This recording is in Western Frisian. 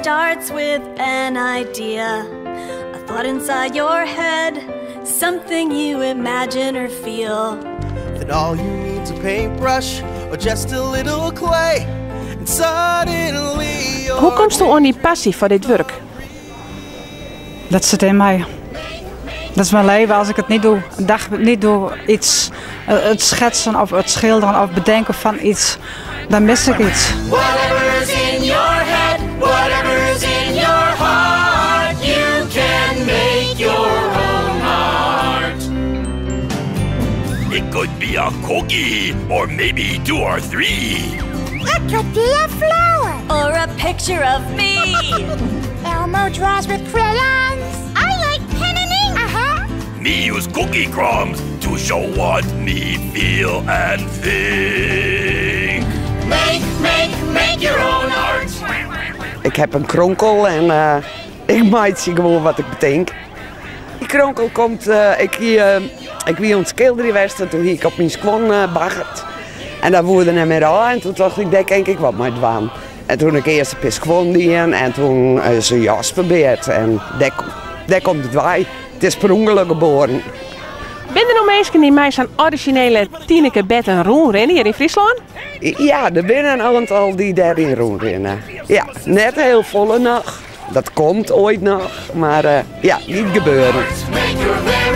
starts with an idea, a thought inside your head, something you imagine or feel. Then all you need's a paintbrush or just a little clay. And suddenly Hoe komsto oan dy passy foar dit wurk? Dat sit yn my. Dat is mijn leven als ik het niet doe. Een dag niet doe iets, het schetsen of het schilderen of bedenken van iets, dan mis ik iets. Whatever's in your head, whatever's in your heart, you can make your own art. It could be a cookie, or maybe two or three. It could be a flower. Or a picture of me. Elmo draws with crayons. I like pen and ink. Uh-huh. Me use cookie crumbs to show what me feel and think. Make, make, make your own art. Ik heb in kronkel en ik meitsje gewoan wat ik betink. Dy kronkel komt, ik wie oan it skilderjen west en doe hie ik op myn skuon baggerd. En dat woe der net mear ôf en doe tocht ik, dêr kin ik wat mei dwaan. En doe ik earst in pear skuon dien en doe is in jas probearre en dêr komt it wei. It is per ûngelok geboren. Binne der no minsken dy't mei sa'n orizjinele Tineke Betten rûnrinne hjir yn Fryslân? Ja, der binne in oantal dy't dêryn rûnrinne. Ja, net hiel folle noch. Dat komt oait noch, mar ja, giet gebeuren. Make your very